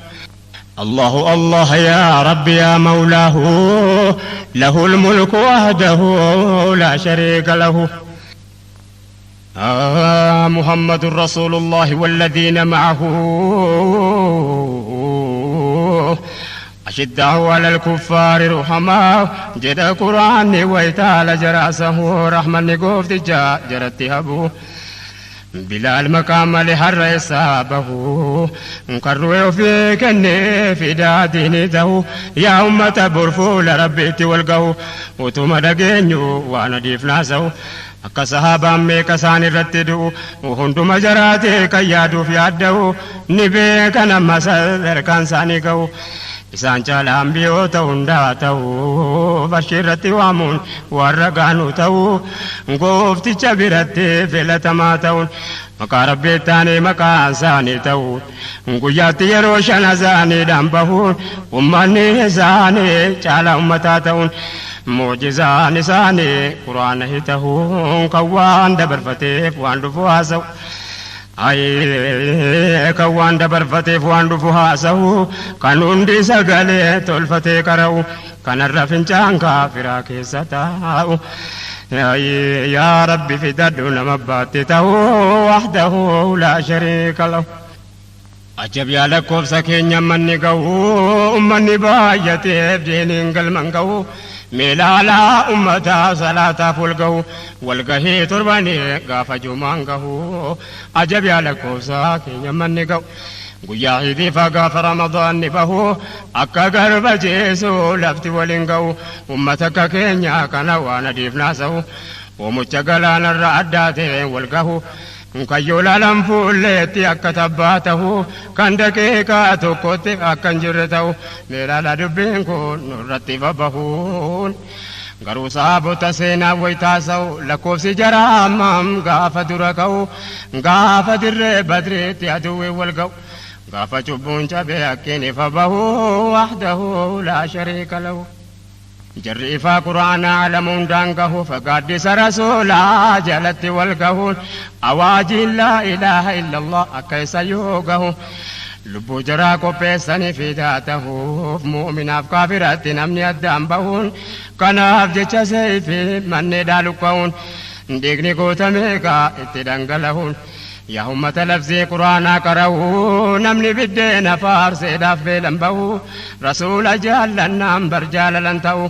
Allahu Allah yaa Rabbi yaa Mawlaahu lahul mulku wahdahu laa shariika lahu. Muhammadun Rasuulullahi walladhiina ma'ahu أشداء على الكفار رحماء جد قرآن ويتال جراسه رحمة نقوف جاء جرت هبو بلال مقام لحر إصابه قروا في كني في دادين ذو يا أمة برفول ربيت والقو وتم دقينيو وانا ديف ناسو Akka sahaabaan meeqa isaan irratti du'u hunduma jaraatee kan yaaduuf yaadda'u ni beekan amma sadarkaan isaanii ga'u. Isaan caalaan biyyoota hundaa ta'u barshii irratti waamuun warra gaanu ta'u goofticha biratti filatamaa ta'uun maqaa rabbii taanee maqaan isaanii ta'u guyyaatti yeroo shan isaaniidhaan bahuun ummanni isaanii caalaa ummataa ta'uun. Mucjizaan isaanii quraana hitahuun kan waan dabarfateef waan dhufu haasa'u. Kan waan dabarfateef waan dhufu haasa'u kan hundi sagalee tolfatee qara'u kanarra fincaan kaafiraa keessa taa'u. Yaa Rabbi fidadhu nama baatti ta'u wahdahu laa shariika lahu. Ajab yaa lakkoofsa keenya manni ga'u ummanni baay'ateef diiniin galman ga'u meelaalaa ummataa salaataaf wal ga'u walgahii torbanii gaafa jumaan gahu. Ajab yaa lakkoofsa keenya manni ga'u guyyaa hidiifa gaafa ramadaanni bahu akka garba jeesu lafti waliin ga'u ummata akka keenya kana waan adiif naasa'u oomucha galaanarra addaa ta'e wal gahu. Kayyoo laalaan fuulleetti akka tabbaa ta'u kan daqiiqaa tokkotti akka hin jirre ta'u meelaala dubbiin kun nurratti babahuun garuu saabota seenaa wayitaasa'u lakkoofsi jaraa hammam gaafa dura ka'u gaafa dirree badriitti aduwwiin wal ga'u gaafa cubbuun cabee akkiin ifa bahu wahdahu laa shariika lahu. Jarri ifaa quraanaa alamuun daangahuuf gaaddisa rasuulaa jalatti wal gahuun awaajiin laa ilaaha illallah akka isa yoo gahu lubbuu jaraa qopheessanii fidaa tahuuf mu'uminaaf kaafiratti namni addaan bahuun kanaaf jecha seeyfii mannee dhaaluqqa'uun dhiigni gootameegaa itti dhangalahuun. Yaa ummata lafzii quraanaa qara'uu namni biddeena faarseedhaaf beelan bahu rasuula jaallannaan bar jaalalan ta'u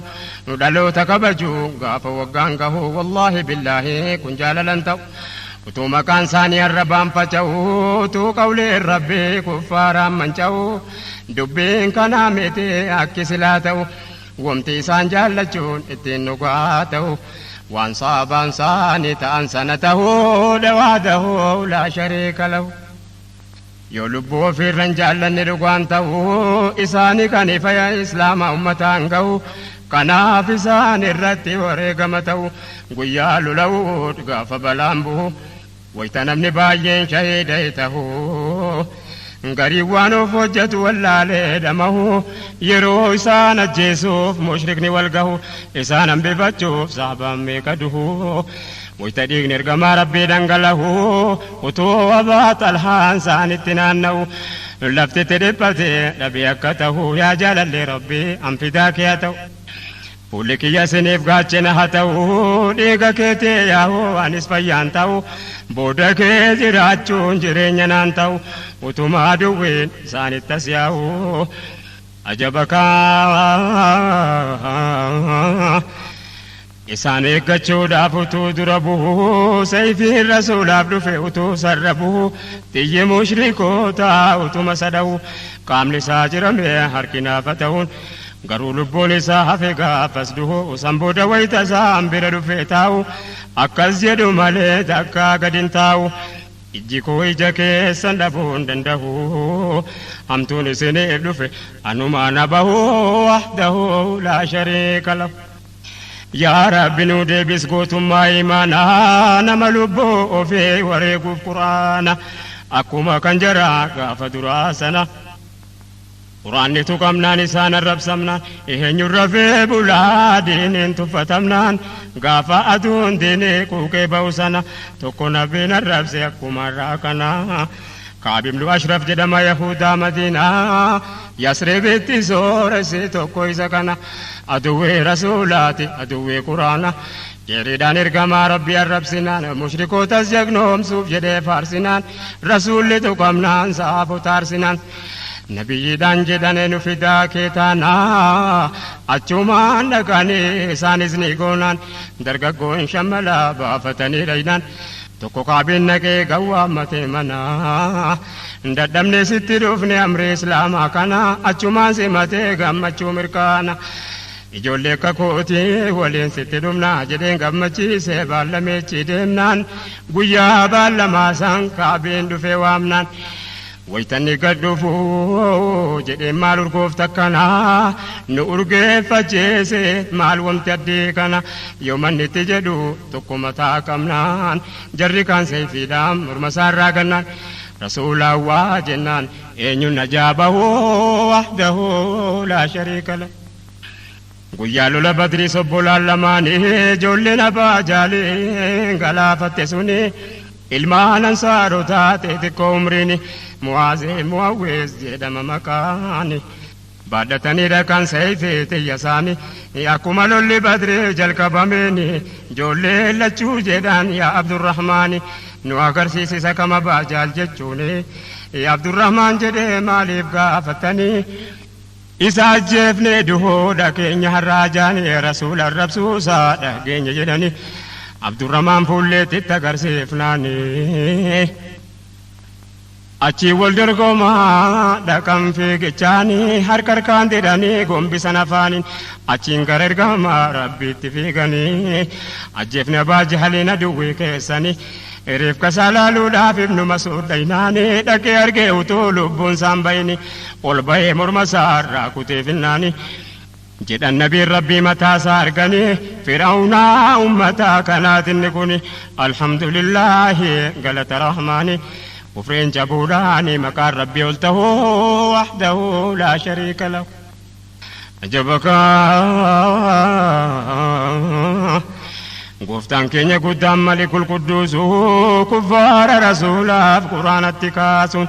nu dhaloota kabaju gaafa waggaan gahu wallaahi billaahi kun jaalalan ta'u utuu maqaan isaanii arrabaan faca'u utuu qawliin rabbii kuffaaraan manca'u dubbiin kanaa miti akki silaa ta'u wamti isaan jaallachuun ittiin dhugaa ta'u. Waan saabaan saanii ta'an sana ta'uu wahdahu laa shariika lahu. Yoo lubbuu ofiirra hin jaallanne dhugaan ta'uu isaanii kan ifa islaamaa ummataan ga'u kanaaf isaan irratti wareegama ta'u guyyaa lola'uut gaafa balaan bu'u wayita namni baay'een shahiida ta'u. Garii waan of hojjetu wallaalee dhamahu yeroo isaan ajjeesuuf mushrikni wal gahu isaan hambifachuuf saabaan meeqa duhu wayita dhiigni ergamaa rabbii dhangalahu utuu abaa xalhaan isaanitti naanna'u laftitti dhiphate dhabee akka ta'u yaa jaalallee rabbii anfidaa kee haa ta'u. Fuulli kiyya isiniif gaachana haa ta'u dhiiga keetii yaa'u anis fayyaan ta'u booda kee jiraachuun jireenya naan ta'u utumaa duwwiin isaanitti as yaa'u ajaba kaa isaan eeggachuudhaaf utuu dura bu'u sayfiin rasuulaaf dhufe utuu sarra bu'u xiyyi mushrikootaa utuma sada'u qaamni isaa jirame harki naafa ta'uun garuu lubbuun isaa hafe gaafas duhu san booda wayita isaan bira dhufee taa'u akkas jedhu malee takkaa gad hin taa'u ijji koo ija keessan dhabuu hin danda'u hamtuun isiniif dhufe anumaa na bahu wahdahu laa shariika lahu. Yaa Rabbi nu deebis gootummaa imaanaa nama lubbuu ofii wareeguuf quraana akkuma kan jaraa gaafa duraa sana. Quraanni tuqamnaan isaan arrabsamnaan eenyuun rafee bulaa diiniin tuffatamnaan gaafa aduun diinii quuqee ba'u sana tokko nabiin arrabse akkuma irraa kana. Kaab ibnu Ashraf jedhama Yahudaa Madiinaa Yasribitti sooressi tokko isa kana aduwwee rasuulaati aduwwee quraana jeeriidhaan ergamaa rabbii arrabsinaan mushrikootas jagnoomsuuf jedhee faarsinaan rasuulli tuqamnaan saafota aarsinaan. Nabiyyiidhaan jedhane nu fidaa kee taanaa achumaan dhaqanii isaanis ni goonaan dargaggoon shammalaa baafatanii dhaynaan tokko kaabiin naqee gawwaammatee manaa dadhabne sitti dhufne amri islaamaa kana achumaan simatee gammachuu mirkaana. Ijoollee akka kootii waliin sitti dhufnaa jedheen gammachiisee baallameechi deemnaan guyyaa baallamaa isaan kaabiin dhufee waamnaan. Waytanni gad dhufuu jedheen maal urgoofta akkanaa nu urgeeffachiise maal wamti addii kana yoo manni itti jedhu tokko mataa qabnaan jarri kaan seefiidhaan morma isaarraa gannaan rasuulaa waa jennaan eenyuun najaa bahuu wahdahu laa shariika lahu. Guyyaa lola Badrii sobbolaan lamaanii ijoolleen Abbaa Jaaliin galaafatte suni ilmaan ansaarotaa xixiqqoo umriin Mu'aazee Mu'awwees jedhama maqaani. Baadhatanii dhaqan seeyfee xiyya isaanii akkuma lolli Badrii jalqabameen ijoollee lachuu jedhan, "Yaa Abdurrahmaani, nu agarsiisisa kama Abbaa Jaal jechuuni." Abdurrahmaan jedhee, "Maaliif gaafatanii? Isa ajjeefne duhoodha keenya har'aa jaanii rasuula arrabsuusaa dhageenya," jedhani. Abdurrahmaan fuulleetti agarsiifnaani. Achii wal dorgomaa dhaqan fiigichaanii harka harkaan didhanii gombisan afaaniin achiin gara ergamaa Rabbiitti fiiganii, "Ajjeefne Abbaa Jahaliin aduwwii keessanii." Reefka isaa laaluudhaaf Ibnu Masuud dhaynaanii dhaqee argee utuu lubbuun isaan bayini ol bahee morma isaa irraa kutee finnaanii jedhan. Nabiin Rabbii mataa isaa arganii, "Fir'aawnaa ummataa kanaatinni kun." Alhamdulillaahi, galata Rahmaani, kufreen jabuudhaani maqaan Rabbii ol tahuu, وحده لا شريك له. Ajabakaa, gooftaan keenya guddaan Malikul Qudduusu kuffaara rasuulaaf quraanatti kaasuun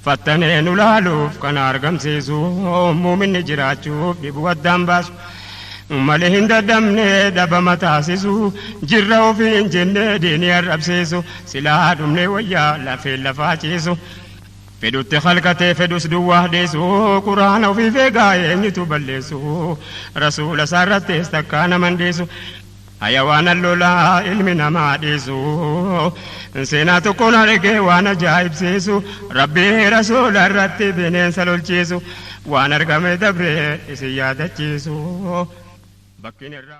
fattanee nu laaluuf kana argamsiisu, muuminni jiraachuuf dhibuu addaan baasu malee hin dadhabne dhabama taasisu, jirra ofiin jennee diinii arrabsiisu, silaa dhumne wayyaa lafee lafaa ciisu, fedhutti halkatee fedhus duwwaa dhiisu, quraana ofiif eegaa eenyutu balleessu, rasuula isaarrattis takkaa naman dhiisu, hayawaana lolaa ilmi namaa dhiisu. Seenaa tokkoon argee waan ajaa'ibsiisu, Rabbii rasuula irratti bineensa lolchiisu, waan argame dabree isin yaadachiisu bakkiin irraa.